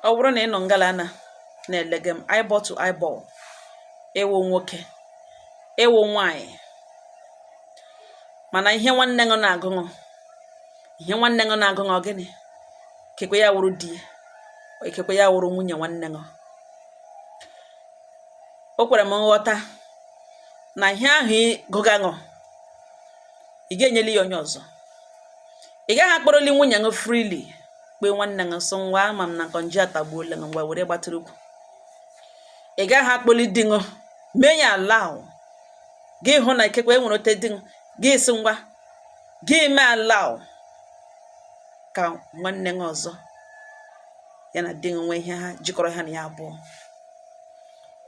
Ọ bụrụ na ị nọ ngalana na-elege m eyeball to eyeball, ịwụ nwoke, ịwụ nwanyị, mana ihe nwanne ṅụ na-agụṅụ, ihe nwanne ṅụ na-agụṅụ, gịnị ikekwe ya wụrụ di ya, ikekwe ya wụrụ nwunye nwanne ṅụ. O kwere m nghọta na ihe ahụ ị gụgaṅụ, ị ga-enyeli ya onye ọzọ. Ị gaghị akpọrọli nwunye ṅụ freely kpee nwanne ṅụ, sị, "Ngwa, ama m na nkọnji atagbuola ṅụ, ngwa, were gbatịrị ukwu." Ị gaghị akpọli di ṅụ, mee ya allow gị hụ na ikekwe e nwere ote di ṅụ, gị sị, "Ngwa," gị mee allow ka nwanne ṅụ ọzọ ya na di ṅụ nwee ihe ha jikọrọ ha na ya abụọ.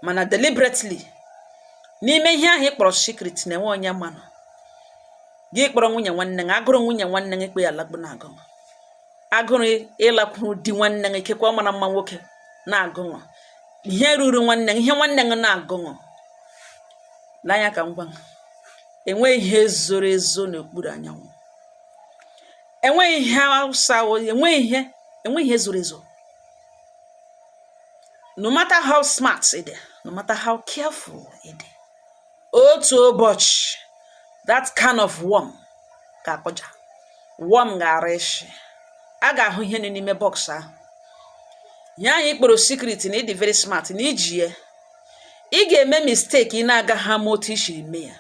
Mana deliberately, n'ime ihe ahụ ị kpọrọ secret na-enwe onye manụ, gị kpọrọ nwunye nwanne gị, agụrụ nwunye nwanne gị kpe ya alakpu na-agụ, agụrụ ịlakwuru di nwanne gị, ikekwe ọ mara mma nwoke na-agụṅụ, ihe ruru nwanne gị, ihe nwanne gị na-agụṅụ n'anya. Ka m gwa gị, enweghị ihe zoro ezo n'okpuru anyanwụ. Enweghị ihe awụsa, enweghị ihe, enweghị ihe zoro ezo. No matter how smart ị dị, no matter how careful ị dị, otu ụbọchị that kind of worm ga-akọja, worm ga-ara ịshị, a ga-ahụ ihe nọ n'ime box ahụ. Ihe ahụ ị kpọrọ secret na ị dị very smart na iji ya, ị ga-eme mistake ị na-agaghị ama otu i siri mee ya.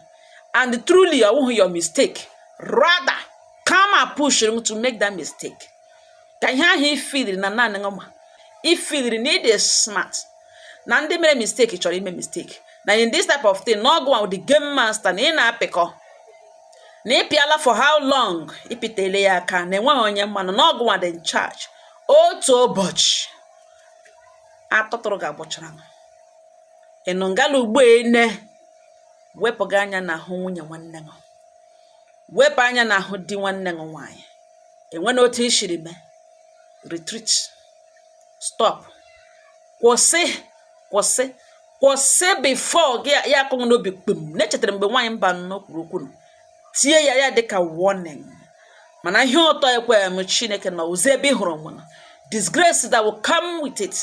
And truly, ọ wụghị your mistake, rather karma push you to make that mistake, ka ihe ahụ ị feeliri na naanị gị ma, ị feeliri na ị dị smart, na ndị mere mistake chọrọ ime mistake, na in this type of thing na ọgụ ahụ, the game master, na ị na-apịkọ na ị pịala for how long, ịpịtele ya aka na enweghị onye mmanụ na ọgụ dị in charge. Otu ụbọchị atụtụrụ ga-agbụchara m. Ị nọ ngala ugbo ene, wepụga anya n'ahụ nwunye nwanne gị, wepụ anya n'ahụ di nwanne gị nwaanyị. Enwena otu i shiri mee retreat, stop, kwụsị, kwụsị, kwụsị before gị ya akụghị n'obi kpum. Na-echetara mgbe nwaanyị mba nnọọ kwuru okwu nụ, tie ya ya dịka warning, mana ihe ụtọ ekweghị m. Chineke nọ ụzọ ebe ị hụrụ onwe gị, disgrace that will come with it.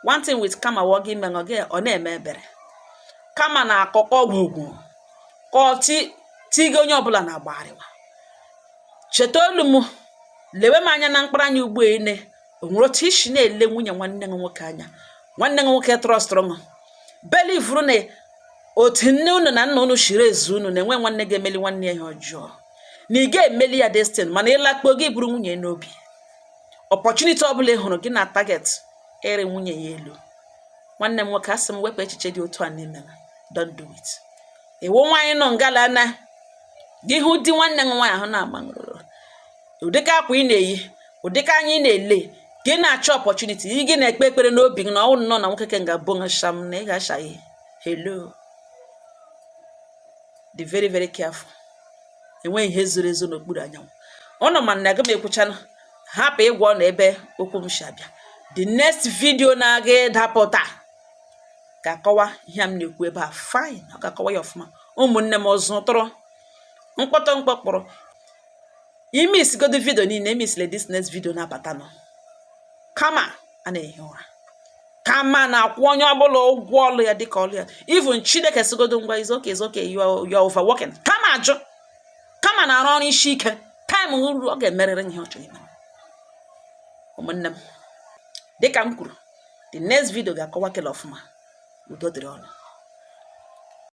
One thing with karma, wọ gị ime gị, ọ na-eme ebere kama na akụkọ gwogwo ka ọ ti tiga onye ọbụla na-agbagharịwa. Cheta olu m, lewe m anya na mkpụrụ anya ugbo ene. O nwere otu isi na-ele nwunye nwanne gị nwoke anya? Nwanne gị nwoke trustụrụ m, believeru na otu nne unu na nna unu shiri ezu unu na-enwe nwanne ga-emeli nwanne ya ihe ọjọọ, na ị ga-emeli ya destin. Mana ịlakpo gị bụrụ nwunye n'obi, opportunity ọbụla ị hụrụ gị na target ịrị nwunye ya elu. Nwanne m nwoke, asị m wepụ echiche dị otu a n'ime m. Don't do it. Iwu nwaanyị nọ ngala na gị hụ di nwanne gị nwaanyị ahụ na-ama nrụrụ, ụdịka akwa ị na-eyi, ụdịka anya ị na-ele, gị na-achọ opportunity, ị gị na-ekpe ekpere n'obi gị na ọwụ nnọọ na nwoke ke nga-abụ sham na ị ga-asha ihe. Hello, dị very very careful. Enweghị ihe zoro ezo n'okpuru anyanwụ. Ụnụ ma na aga m ekwuchanụ, hapụ ịgwa ọ na ebe okwu m si abịa. The next video na-aga ịdapụta ga-akọwa ihe a m na-ekwu ebe a. Fine, ọ ga-akọwa ya ọfụma. Ụmụnne m, ọzọ tụrụ mkpọtọ mkpọkpụrụ ime isigodo video niile emisile. This next video na-abata nọ kama a na-ehi ụra, kama na-akwụ onye ọbụla ụgwọ ọlụ ya dịka ọlụ ya. Even Chineke sigodo, "Ngwa, is okay, is okay, you are overworking," kama ajụ, kama na-arụ ọrụ isi ike. Time uru ọ ga-emerịrị ihe ọ chọrọ ime. Ụmụnne m, dịka m kwuru, the next video ga-akọwa kele ọfụma. Udo dịrị ọnụ.